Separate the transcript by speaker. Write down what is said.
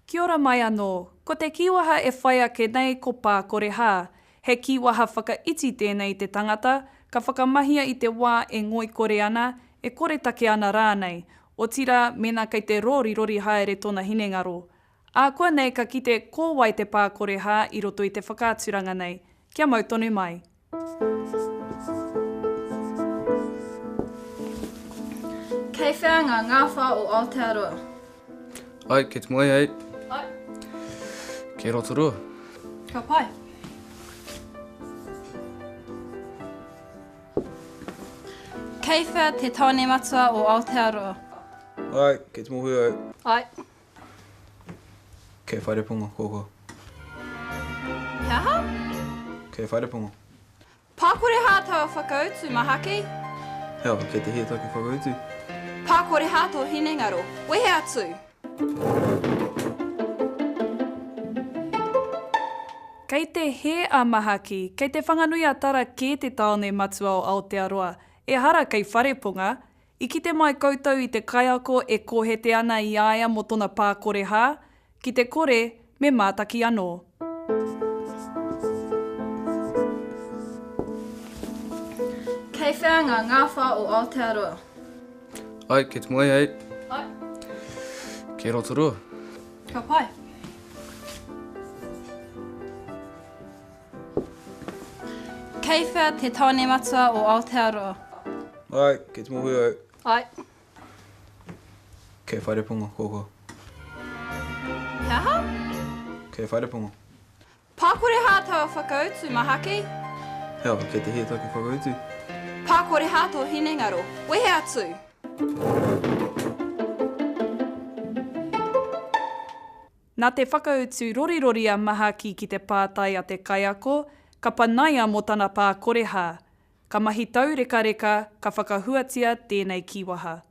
Speaker 1: Kia ora mai anō. Ko te kīwaha e whai ake nei ko Pākorehā. He kīwaha whakaiti tēnei i te tangata, ka whakamahia i te wā e ngoikore ana, e koretake ana rānei, otirā mēnā kei te rōrirori haere tōna hinengaro. Ākuanei ka kite ko wai te pākorehā i roto i te whakaaturanga nei. Kia mau tonu mai.
Speaker 2: Kei whea ngā ngāwhā o Aotearoa?
Speaker 3: Ai, kei te moe ai.
Speaker 2: Ai.
Speaker 3: Kei Rotorua.
Speaker 2: Ka pai. Kei whea te tāone matua o Aotearoa?
Speaker 3: Ai, kei te mōhio au.
Speaker 2: Ai.
Speaker 3: Kei Whareponga, kōkā.
Speaker 2: He aha?
Speaker 3: Kei Whareponga.
Speaker 2: Pākorehā taua whakautu, Mahaki.
Speaker 3: He aha, kei te hē taku whakautu?
Speaker 2: Pākorehā tō hinengaro. Wehe atu!
Speaker 1: Kei te hē a Mahaki, kei Te Whanganui-a-Tara kē te tāone matua o Aotearoa. Ehara kei Whareponga. I kite mai koutou i te kaiako e kōhete ana i a ia mō tona pākorehā? Ki te kore, me mātaki anō.
Speaker 2: Kei whea ngā ngāwhā o Aotearoa?
Speaker 3: Ai, kei te moe ai.
Speaker 2: Ai.
Speaker 3: Kei Rotorua.
Speaker 2: Ka pai. Kei whea te tāone matua o Aotearoa?
Speaker 3: Ai, kei te mōhio au.
Speaker 2: Ai.
Speaker 3: Kei Whareponga, kōkā.
Speaker 2: He aha?
Speaker 3: Kei Whareponga.
Speaker 2: Pākorehā taua whakautu, Mahaki.
Speaker 3: He aha, kei te hē taku whakautu?
Speaker 2: Pākorehā tō hinengaro. Wehe atu!
Speaker 1: Nā te whakautu rorirori a Mahaki ki te pātai a te kaiako, ka panaia mō tana pākorehā. Ka mahi taurekareka, ka whakahuatia tēnei kīwaha.